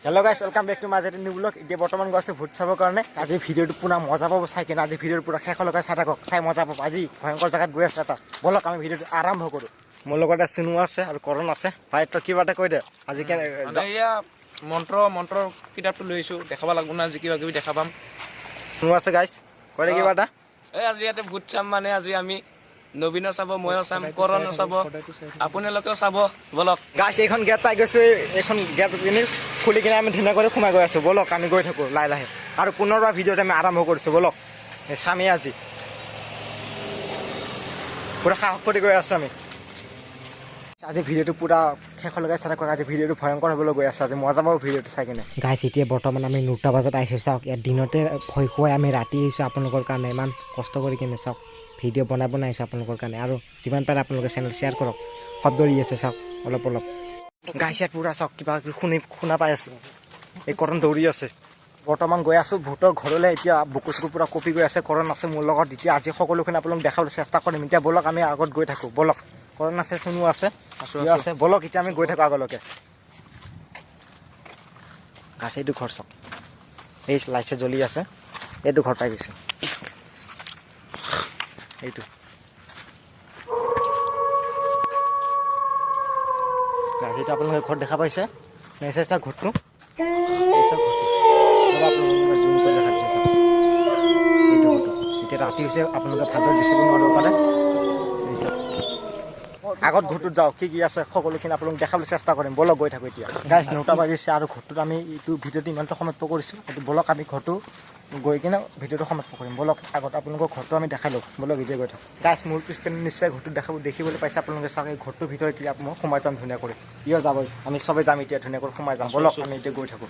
Hello guys, welcome back to my new vlog. এতিয়া বৰ্তমান গৈ আছোঁ ভূত চাবৰ কাৰণে। আজি ভিডিঅ'টো পুৰা মজা পাব চাই কিনে। আজি ভিডিঅ'টো পুৰা শেষলৈকে চাই থাকক, চাই মজা পাব। আজি ভয়ংকৰ জেগাত গৈ আছোঁ এটা। ব'লক, আমি ভিডিঅ'টো আৰম্ভ কৰোঁ। মোৰ লগতে চিনু আছে আৰু কৰণ আছে। ভাই, তই কিবা এটা কৈ দে আজি কেনে। মানে এয়া মন্ত্ৰ মন্ত্ৰ কিতাপটো লৈ আহিছোঁ, দেখাব লাগিব না, আজি কিবা কিবি দেখা পাম। চিনু আছে গাইছ, কৈ দে কিবা এটা। এই আজি ইয়াতে ভূত চাম। মানে আজি আমি নবীনো চাব, ময়ো চাম, কৰণো চাব, আপোনালোকেও চাব, বলক। গাইছ, এইখন গেট পাই গৈছোঁ। এইখন গেট পিনি খুলি কিনে আমি ধুনীয়া কৰি সোমাই গৈ আছোঁ। ব'লক, আমি গৈ থাকোঁ লাহে লাহে আৰু পুনৰবাৰ ভিডিঅ'টো আমি আৰম্ভ কৰিছোঁ। ব'লক, এই চামেই আজি। পুৰা সাহস কৰি গৈ আছোঁ আমি। আজি ভিডিঅ'টো পুৰা শেষলৈকে চাই থাকক। আজি ভিডিঅ'টো ভয়ংকৰ হ'বলৈ গৈ আছে। আজি মজা পাব ভিডিঅ'টো চাই কিনে। গাইছ, এতিয়া বৰ্তমান আমি 9টা বজাত আহিছোঁ। চাওক, ইয়াত দিনতে ভয় খুৱাই আমি ৰাতি আহিছোঁ আপোনালোকৰ কাৰণে। ইমান কষ্ট কৰি কিনে চাওক, ভিডিঅ' বনাই বনাই আহিছোঁ আপোনালোকৰ কাৰণে। আৰু যিমান পাৰে আপোনালোকে চেনেল শ্বেয়াৰ কৰক। শব্দ দি আছে, চাওক অলপ অলপ। গাইছ, ইয়াত পুৰা চাওক, কিবা কিবি শুনা পাই আছোঁ। এই কৰণ দৌৰি আছে। বৰ্তমান গৈ আছোঁ ভূতৰ ঘৰলৈ। এতিয়া বুকু চুকু পুৰা কঁপি গৈ আছে। কৰণ আছে মোৰ লগত। এতিয়া আজি সকলোখিনি আপোনালোক দেখাবলৈ চেষ্টা কৰিম। এতিয়া ব'লক, আমি আগত গৈ থাকোঁ। ব'লক, কৰণ আছে, চুনু আছে, ইও আছে। ব'লক, এতিয়া আমি গৈ থাকোঁ আগলৈকে। গাছ, এইটো ঘৰ চাওক। এই লাইট চাইট জ্বলি আছে। এইটো ঘৰ পাই গৈছোঁ। এইটো গাছ, এইটো আপোনালোকে ঘৰ দেখা পাইছে। নিশ্চয় চাওক ঘৰটো, এই চাওক ঘৰটো। ৰ'ব, আপোনালোকক জুম কৰি দেখাই দিছোঁ, চাওক। এইটো ঘৰটো। এতিয়া ৰাতি হৈছে, আপোনালোকে ভালদৰে দেখিব নোৱাৰিব পাৰে। এই চাওক। আগত ঘৰটোত যাওঁ, কি কি আছে সকলোখিনি আপোনালোক দেখাবলৈ চেষ্টা কৰিম। ব'লক, গৈ থাকোঁ এতিয়া। গাইছ, 9টা বাজিছে আৰু ঘৰটোত আমি এইটো ভিডিঅ'টো ইমানটো সমাপ্ত কৰিছোঁ। এইটো ব'লক, আমি ঘৰটো গৈ কিনে ভিডিঅ'টো সমাপ্ত কৰিম। ব'লক, আগত আপোনালোকৰ ঘৰটো আমি দেখাই লওঁ। ব'লক, এতিয়া গৈ থাকোঁ। গাইছ, মোৰ পিছপিনে নিশ্চয় ঘৰটো দেখিবলৈ পাইছে আপোনালোকে। চাওক, এই ঘৰটোৰ ভিতৰত এতিয়া মই সোমাই যাম ধুনীয়া কৰি। ইও যাবই, আমি চবেই যাম এতিয়া, ধুনীয়া কৰি সোমাই যাম। ব'লক, আমি এতিয়া গৈ থাকোঁ।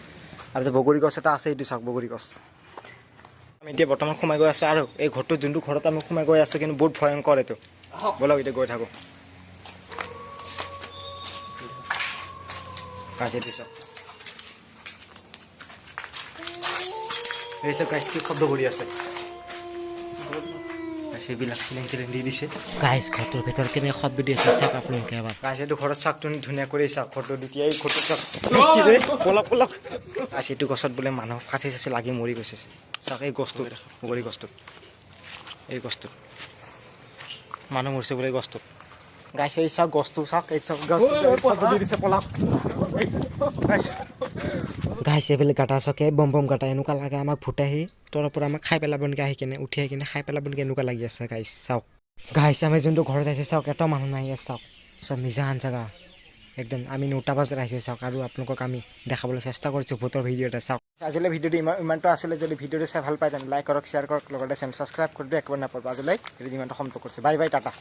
আৰু এতিয়া বগৰী গছ এটা আছে, এইটো চাওক বগৰী গছ। আমি এতিয়া বৰ্তমান সোমাই গৈ আছোঁ আৰু এই ঘৰটো, যোনটো ঘৰত আমি সোমাই গৈ আছোঁ, কিন্তু বহুত ভয়ংকৰ এইটো। ব'লক, এতিয়া গৈ থাকোঁ। গাইছ, এইটো চাওক। এই চাওক গাইছ, কি শব্দ কৰি আছে। গাইছ, এইবিলাক চিলিং টিলিং দি দিছে। গাইছ, ঘৰটোৰ ভিতৰত কেনেকৈ শব্দ দি আছে, চাওক আপোনালোকে এবাৰ। গাইছ, এইটো ঘৰত চাওক, তুমি ধুনীয়া কৰি চাওক ঘৰটো। দ্বিতীয় এই ঘৰটো চাওক। গাইছ, কি ৰে? ব'লক ব'লক। গাইছ, এইটো গছত বোলে মানুহ ফাঁচি চাচি লাগি মৰি গৈছে। চাওক, এই গছটো, বগৰী গছটোত, এই গছটোত মানুহ মৰিছে বোলে, এই গছটোত। গাইছ, এই চাওক গছটো চাওক, এই চাওক গছটো দি দিছে। পলাওক গাইছ। গাইছ, এইফালে গাঁটা চাওক, এই বম বম গাঁটা। এনেকুৱা লাগে আমাক ভূতে আহি তলৰ পৰা আমাক খাই পেলাব নেকি, আহি কিনে উঠি আহি কিনে খাই পেলাব নেকি, এনেকুৱা লাগি আছে গাইছ, চাওক। গাইছ, আমি যোনটো ঘৰত আহিছোঁ, চাওক, এটাও মানুহ নাই ইয়াত। চাওক, চব নিজান জেগা একদম। আমি 9টা বজাত আহিছোঁ, চাওক। আৰু আপোনালোকক আমি দেখাবলৈ চেষ্টা কৰিছোঁ ভূতৰ ভিডিঅ' এটা, চাওক। আজিলৈ ভিডিঅ'টো ইমানটো আছিলে। যদি ভিডিঅ'টো চাই ভাল পায়, তেনে লাইক কৰক, শ্বেয়াৰ কৰক, লগতে চেনেল ছাবস্ক্ৰাইব কৰি দিব একেবাৰে নাপাব। আজিলৈ ভিডিঅ'টো ইমানটো সমাপ্ত কৰিছোঁ। Bye bye, tata.